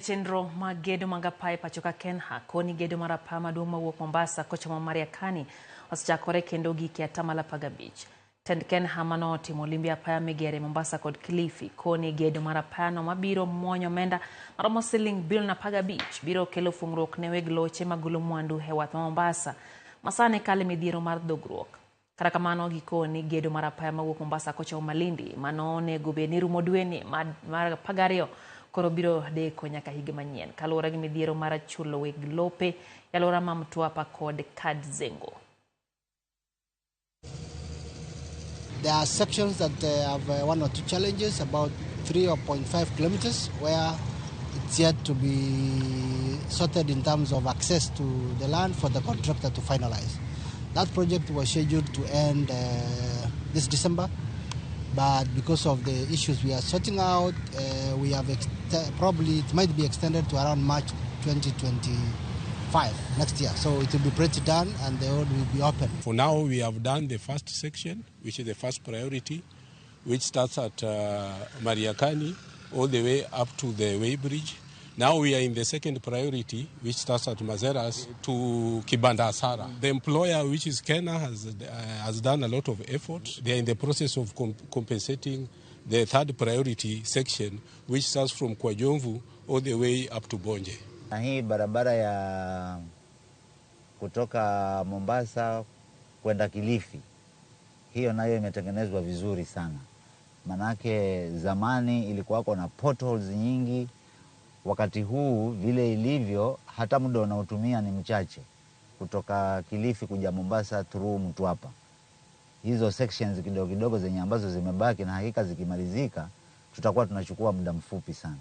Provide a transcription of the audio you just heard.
Chenro mag gedo mag apaya e pacho ka KENHA koni gedo mar apaya maduong' mawuok Mombasa kochomo Mariakani osechakore kendo ogik e atamalo 15. Tend KENHA mano otimo limbe apaya migere Mombasa kod Kilifi koni gedo mar apayano mabiro muonyo omenda maromo siling bilion 15 biro kelo fung'ruok ne weg loche magolo mwandu e wath ma Mombasa masani kale midhiero mar dhogruok. Kata kamano gikoni gedo mar apaya mawuok Mombasa kochomo Malindi mano onego bed ni rumo dweni mar 12 koro biro deko nyaka higa manyien kaluwore gi midhiero mar chulo weg lope e alwora ma Mtwapa kod Kadzengo. There are sections that have one or two challenges, about 3.5 kilometers, where it's yet to be sorted in terms of access to the land for the contractor to finalize. That project was scheduled to end this December, but because of the issues we are sorting out, we have probably it might be extended to around March 2025 next year. So it will be pretty done and the road will be open. For now, we have done the first section, which is the first priority, which starts at Mariakani all the way up to the weighbridge. Now we are in the second priority, which starts at Mazeras to Kibanda Asara. The employer, which is KENHA, has done a lot of effort. They are in the process of compensating the third priority section, which starts from Kwa Jomvu all the way up to Bonje. Na hii barabara ya kutoka Mombasa kwenda Kilifi, hiyo nayo imetengenezwa vizuri sana. Manake zamani ilikuwako na potholes nyingi. Wakati huu vile ilivyo, hata muda unaotumia ni mchache kutoka Kilifi kuja Mombasa through Mtwapa. Hizo sections kidogo kidogo zenye ambazo zimebaki, na hakika zikimalizika tutakuwa tunachukua muda mfupi sana.